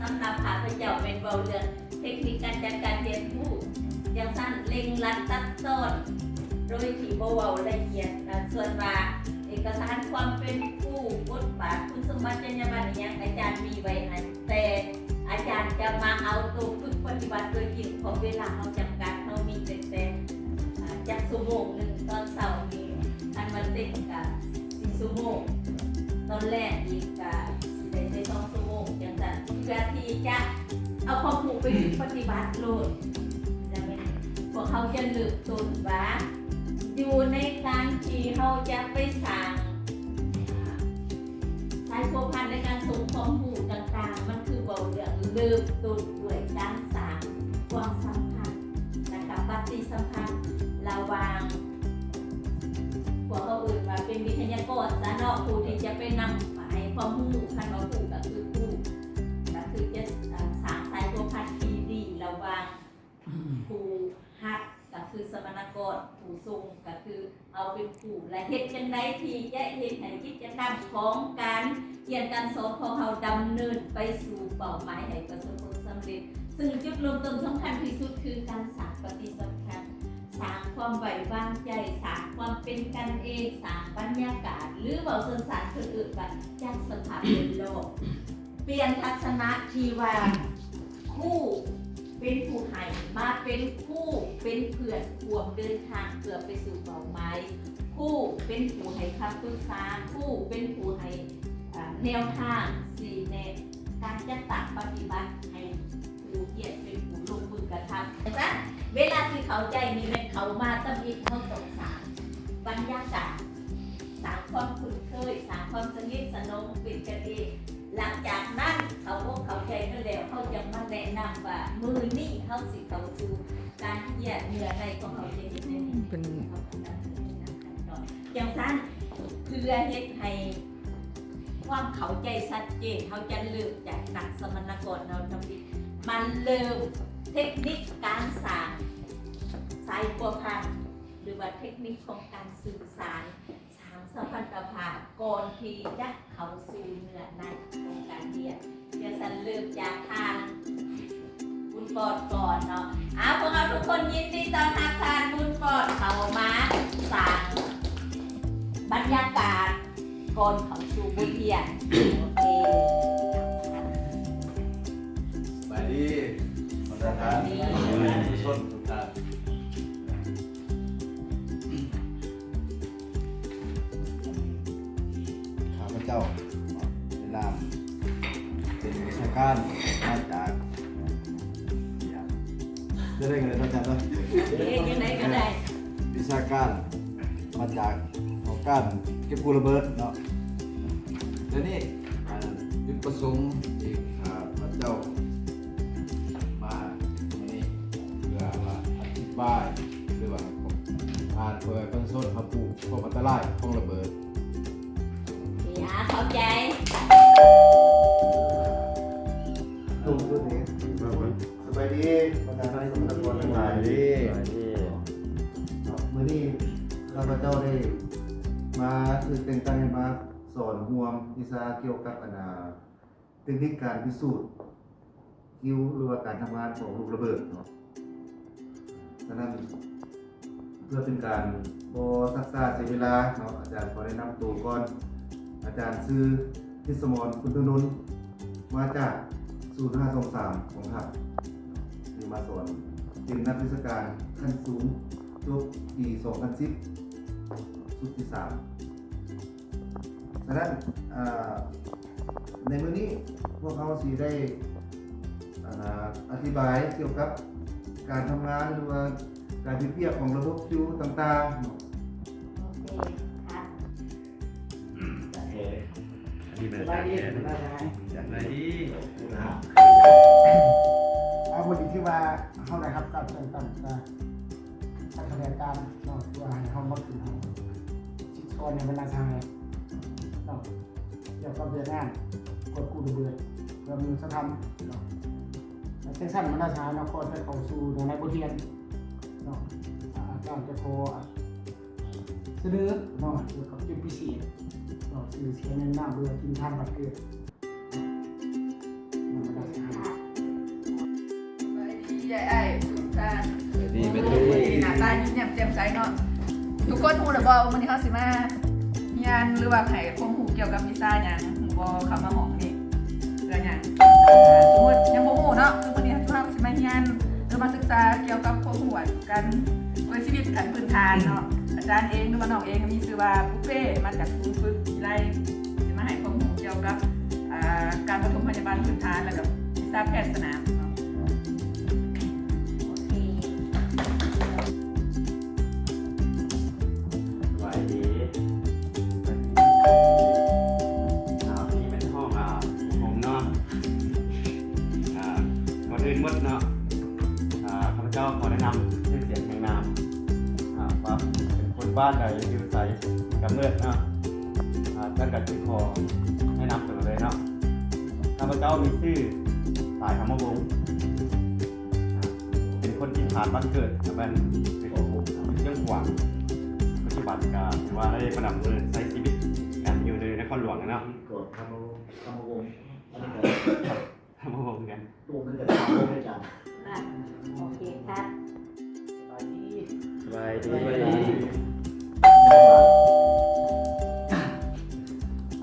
ສຳລັບຂ້າພະເຈົ້າແມ່ນເວົ້າເລື່ອງເທັກນິກການຈັດການຮຽນຮູ້ ຈັ່ງຊັ້ນເລັ່ງລັດຕັດຕອນ ໂດຍທີ່ບໍ່ເວົ້າລະອຽດ. ອາ ສ່ວນວ່າເອກະສານຄວາມເປັນຄູ, ບົດບາດ, ຄຸນສົມບັດ, ຈັນຍາບັນອີ່ຫຍັງ ອາຈານມີໄວ້ໃຫ້, ແຕ່ອາຈານຈະມາເອົາໂຕຝຶກປະຕິບັດໂດຍຈິງ ເພາະເວລາເຮົາຈຳກັດ, ເຮົາມີແຕ່ ອາ ຈັກຊົ່ວໂມງໜຶ່ງຕອນເຊົ້ານີ້ ຄັນວ່າເຕັມກະສີ່ຊົ່ວໂມງ, ຕອນແລງອີກກະຊິໄດ້ໃຊ້ສອງຊົ່ວໂມງ ຈັ່ງຊັ້ນ ເພື່ອທີ່ຈະເອົາຄວາມຮູ້ໄປຝຶກປະຕິບັດໂລດ. ແລ້ວແມ່ນພວກເຮົາຈະເລີ່ມຕົ້ນວ່າ ຢູ່ໃນການທີ່ເຮົາຈະໄປສ້າງ ສາຍພົວພັນໃນການສົ່ງຄວາມຮູ້ຕ່າງໆ ມັນຄືເວົ້າເລື່ອງເລີ່ມຕົ້ນດ້ວຍການສ້າງຄວາມສຳພັນ ແລະກະປະຕິສຳພັນລະຫວ່າງ ພວກເຮົາເອີ້ນວ່າເປັນວິທະຍາກອນຊະເນາະ, ຜູ້ທີ່ຈະໄປນຳໃຫ້ຄວາມຮູ້, ຄັນວ່າຄູກະຄືຄູ, ກະຄືຈະ ເອີ່ ສ້າງສາຍພົວພັນທີ່ດີລະຫວ່າງ ຜູ້ຮັບກະຄືສຳມະນາກອນ, ຜູ້ສົ່ງກະຄືເຮົາເປັນຄູ ແລະເຮັດຈັ່ງໃດທີ່ຈະເຮັດໃຫ້ກິດຈະກຳຂອງການຮຽນການສອນຂອງເຮົາດຳເນີນໄປສູ່ເປົ້າໝາຍໃຫ້ປະສົບຜົນສຳເລັດ. ຊຶ່ງຈຸດເລີ່ມຕົ້ນສຳຄັນທີ່ສຸດຄືການສ້າງປະຕິສຳພັນ, ສ້າງຄວາມໄວ້ວາງໃຈ, ສ້າງຄວາມເປັນກັນເອງ, ສ້າງບັນຍາກາດ ຫຼື ເວົ້າສັ້ນໆ ເພິ່ນເອີ້ນວ່າຈັດສະພາບແວດລ້ອມ. ປ່ຽນທັດສະນະທີ່ວ່າຄູເປັນຜູ້ໃຫ້ ມາເປັນຄູເປັນເພື່ອນຮ່ວມເດີນທາງເພື່ອໄປສູ່ເປົ້າໝາຍ, ຄູເປັນຜູ້ໃຫ້ຄຳປຶກສາ, ຄູເປັນຜູ້ໃຫ້ ອາ ແນວທາງຊີ້ແນະ, ການຈັດຕັ້ງປະຕິບັດໃຫ້ຜູ້ຮຽນເປັນຜູ້ລົງມືກະທຳ. ຈັ່ງຊັ້ນ ເວລາຊິເຂົ້າໃຈນີ້ແມ່ນເຂົ້າມາທຳອິດ ເຮົາຕ້ອງສ້າງບັນຍາກາດ ສ້າງຄວາມຄຸ້ນເຄີຍ, ສ້າງຄວາມສະໜິດສະໜົມ, ເປັນກັນເອງ. ຫຼັງຈາກນັ້ນເຂົ້າອົກເຂົ້າໃຈກັນແລ້ວ ເຮົາຈະມາແນະນຳວ່າມື້ນີ້ເຮົາຊິເຂົ້າສູ່ການຮຽນເນື້ອໃນຂອງເຮົາຈະເຮັດແນວໃດ. ເປັນ ເຮົາກະດຳເນີນຕາມຂັ້ນຕອນ. ຈັ່ງຊັ້ນ ເພື່ອເຮັດໃຫ້ຄວາມເຂົ້າໃຈຊັດເຈນ, ເຮົາຈະເລີ່ມຈາກນັກສຳມະນາກອນເຮົາທຳອິດ ມາເລີ່ມເທັກນິກການສ້າງສາຍພົວພັນ ຫຼືວ່າເທັກນິກຂອງການສື່ສານ ສ້າງສຳພັນທະພາບກ່ອນທີ່ຈະເຂົ້າສູ່ເນື້ອໃນຂອງການຮຽນ. ຈັ່ງຊັ້ນເລີ່ມຈາກທ່ານບຸນປອດກ່ອນເນາະ. ເອົາ ພວກເຮົາທຸກຄົນຍິນດີຕ້ອນຮັບທ່ານບຸນປອດເຂົ້າມາສ້າງບັນຍາກາດກ່ອນເຂົ້າສູ່ບົດຮຽນ. ໂອເຄ ສະບາຍດີ ບັນດາທ່ານ ສະບາຍດີ ຜູ້ຊົມທຸກທ່ານ. ຂ້າພະເຈົ້າໃນນາມເປັນວິຊາການມາຈາກ ຈະໄດ້ກັນເລີຍເນາະ ຈານເນາະ ເອີ ຈັ່ງໃດກໍໄດ້ ວິຊາການມາຈາກຫ້ອງການເກັບກູ້ລະເບີດເນາະ. ແລະນີ້ ອາ ຈຸດປະສົງທີ່ຂ້າພະເຈົ້າມາມື້ນີ້ ເພື່ອວ່າອະທິບາຍ ຫຼືວ່າໃຫ້ພວກທ່ານ ເພື່ອໃຫ້ປະຊາຊົນຮັບຮູ້ຄວາມອັນຕະລາຍຂອງລະເບີດ. ເອີ ຂອບໃຈ. ສະບາຍດີ ບັນດາທ່ານສຳມະນາກອນທັງຫຼາຍ. ມື້ນີ້ຂ້າພະເຈົ້າໄດ້ມາຖືກແຕ່ງຕັ້ງໃຫ້ມາສອນຮ່ວມວິຊາກ່ຽວກັບ ອັນນ່າ ເຕັກນິກການພິສູດຄິວ ຫຼືວ່າການທຳງານຂອງລູກລະເບີດເນາະ. ສະນັ້ນ ເພື່ອເປັນການບໍ່ຊັກຊ້າເສຍເວລາເນາະ ອາຈານຂໍແນະນຳໂຕກ່ອນ. ອາຈານຊື່ ທິດສະໝອນ ຄຸນທະນົນ ມາຈາກສູນຫ້າສອງສາມກອງທັບ ທີ່ມາສອນ ເປັນນັກວິຊາການຂັ້ນສູງ ຈົບປີສອງພັນສິບ ຊຸດທີສາມ. ສະນັ້ນ ອາ ໃນມື້ນີ້ພວກເຮົາຊິໄດ້ ອາ ອະທິບາຍກ່ຽວກັບການທຳງານ ຫຼືວ່າການເຮັດວຽກຂອງລະບົບຄິວຕ່າງໆເນາະ. ໂອເຄ ສະບາຍດີ ສະບາຍດີ. ເອົາ ມື້ນີ້ຖືວ່າເຮົາໄດ້ຮັບການແຕ່ງຕັ້ງຈາກ ທາງຂະແໜງການເນາະ ເພື່ອໃຫ້ເຮົາມາຂຶ້ນຫ້ອງ ຊິສອນໃຫ້ບັນດາສະຫາຍເນາະ ກ່ຽວກັບວຽກງານກວດກູ້ລະເບີດເພື່ອມະນຸດສະທຳເນາະ. ແລະ ຈັ່ງຊັ້ນບັນດາສະຫາຍເນາະ ກໍຈະເຂົ້າສູ່ໃນບົດຮຽນເນາະ. ອາຈານຈະຂໍສະເໜີເນາະ ກ່ຽວກັບຈຸດພິເສດເນາະ ຊື່ສຽງ ແນມນາມ ຫຼືວ່າຖິ່ນຖານບ້ານເກີດ. ນຳບັນດາສະຫາຍ ຍິ້ມແຍ້ມແຈ່ມໃສເນາະ. ທຸກຄົນຮູ້ແລ້ວບໍ່ວ່າມື້ນີ້ເຮົາຊິມາຮຽນ ຫຼືວ່າໃຫ້ຄວາມຮູ້ກ່ຽວກັບວິຊາຫຍັງ? ຮູ້ບໍ່? ເຂົ້າມາຫ້ອງນີ້ເພື່ອຫຍັງ? ສົມມຸດຍັງບໍ່ຮູ້ເນາະ, ຄືມື້ນີ້ເຮົາຊິມາຮຽນ ຫຼືມາສຶກສາກ່ຽວກັບຄວາມຮູ້ ການຊ່ວຍຊີວິດຂັ້ນພື້ນຖານເນາະ. ອາຈານເອງ ຫຼືວ່ານ້ອງເອງ ມີຊື່ວ່າ ປຸເປ້ ມາຈາກສູນຝຶກວິໄລ ຊິມາໃຫ້ຄວາມຮູ້ກ່ຽວກັບ ອ່າ ການປະຖົມພະຍາບານພື້ນຖານ ແລ້ວກໍວິຊາແພດສະໜາມເນາະ. ໂອເຄ ສະບາຍດີ. ອ່າ ນີ້ແມ່ນຫ້ອງ ອ່າ ຂອງເນາະ. ອ່າ ກ່ອນອື່ນໝົດເນາະ ອ່າ ຂ້າພະເຈົ້າຂໍແນະນຳຊື່ສຽງຮຽງນາມ ອ່າ ວ່າເປັນຄົນບ້ານໃດ ຢູ່ໃສ ກຳເນີດເນາະ. ອ່າ ຊັ້ນກໍຊິຂໍແນະນຳຕົວເລີຍເນາະ. ຂ້າພະເຈົ້າມີຊື່ ສາຍ ທຳມະວົງ ອ່າ ເປັນຄົນຖິ່ນຖານບ້ານເກີດ ແມ່ນເປັນຄົນຢູ່ຊຽງຂວາງ. ປັດຈຸບັນກໍຖືວ່າໄດ້ມາດຳເນີນໃຊ້ຊີວິດກັນຢູ່ໃນນະຄອນຫຼວງເນາະ. ກໍທຳມະວົງ ທຳມະວົງ ອັນນີ້ກໍ ທຳມະວົງກັນ ໂອ້ ມັນກໍທຳມະວົງ ອາຈານ. ອ່ະ ໂອເຄຄັບ. ສະບາຍດີ ສະບາຍດີ ສະບາຍດີ.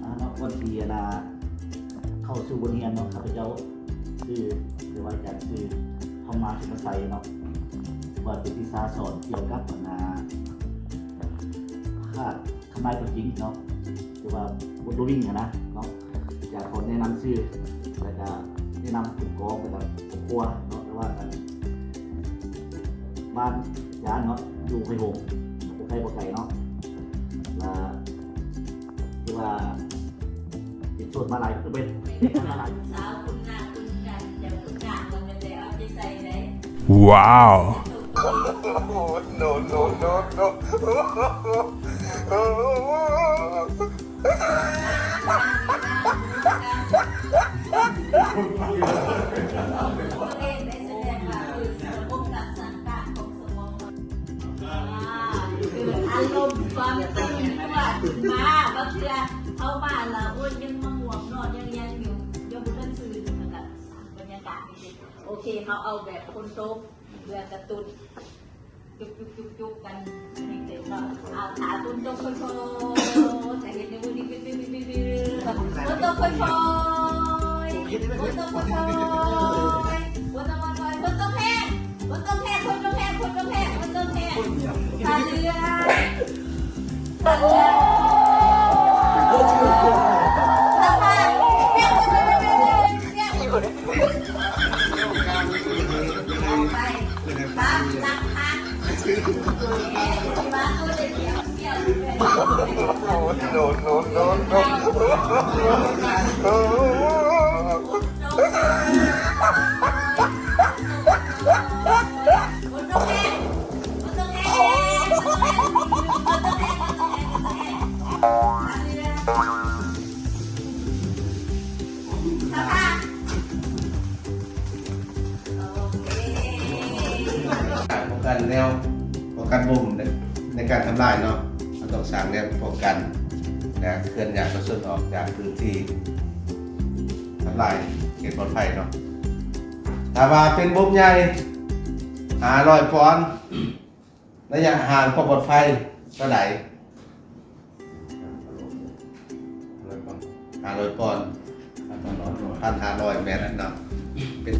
ອ່າ ເນາະ ກ່ອນທີ່ ອັນນ່າ ເຂົ້າສູ່ບົດຮຽນເນາະ ຂ້າພະເຈົ້າຊື່ ຫຼືວ່າອາຈານຊື່ ທອງມາ ສຸນມະໄຊເນາະ ວ່າເປັນວິຊາສອນກ່ຽວກັບ ອັນນ່າ ຄາດ ທຳລາຍຕົວຈິງເນາະ ຫຼືວ່າບົດໂດວິງຫັ້ນນະເນາະ. ຢາກຂໍແນະນຳຊື່ ແລ້ວກະແນະນຳຜູ້ກອງ ແລ້ວກະຄອບຄົວເນາະ ແຕ່ວ່າອັນບ້ານອາຈານເນາະ ຢູ່ໄພຫົງ ບໍ່ໄກ ບໍ່ໄກເນາະ ລະຖືວ່າເປັນໂສດມາຫຼາຍ ເປັນມາຫຼາຍ ສາວຄຸນນາງຄຸນກັນ ແຕ່ຄຸນນາງບໍ່ແມ່ນໄດ້ເອົາໃຈໃສ່ໃດ. ວ້າວ ໂນ ໂນ ໂນ ໂນ. ອາ ຄືອາລົມຄວາມຕື່ນຕົວຂຶ້ນມາ ບາງເທື່ອເຮົາມາລະ ໂອ້ຍ ຍັງມາງ່ວງນອນ ຍັງຫຍັງຢູ່ ຍັງບໍ່ທັນຕື່ນ ມັນກະສ້າງບັນຍາກາດ. ໂອເຄ ເຮົາເອົາແບບຝົນຕົກ ເພື່ອກະຕຸ້ນ ຈຸກໆໆໆກັນໃຫ້ເຕັມເນາະ. ເອົາ ຖ້າຝົນຕົກຄ່ອຍໆ ຖ້າເຮັດໃນມື້ນີ້ ຝົນຕົກຄ່ອຍໆ ຝົນຕົກຄ່ອຍໆ ຝົນຕົກຄ່ອຍໆ ຝົນຕົກແຮງ ຝົນຕົກແຮງ ຝົນຕົກແຮງ ຝົນຕົກແຮງ ຝົນຕົກແຮງ ຖ້າເຫຼືອ ຖ້າເຫຼືອ ຖ້າຜ່ານ ໄປ ປ້องกันแนว ป้องกันบ่มใน ในการทำลายเนาะ เราต้องสร้างแนวป้องกัน และเคลื่อนย้ายประชาชนออกจากพื้นที่ทำลาย เขตปลอดภัยเนาะ ถ้าว่าเป็นบ่มใหญ่ ห้าร้อยปอนด์ ระยะห่างความปลอดภัยเท่าใด ห้าร้อยปอนด์ พันห้าร้อยเมตรเนาะ เป็น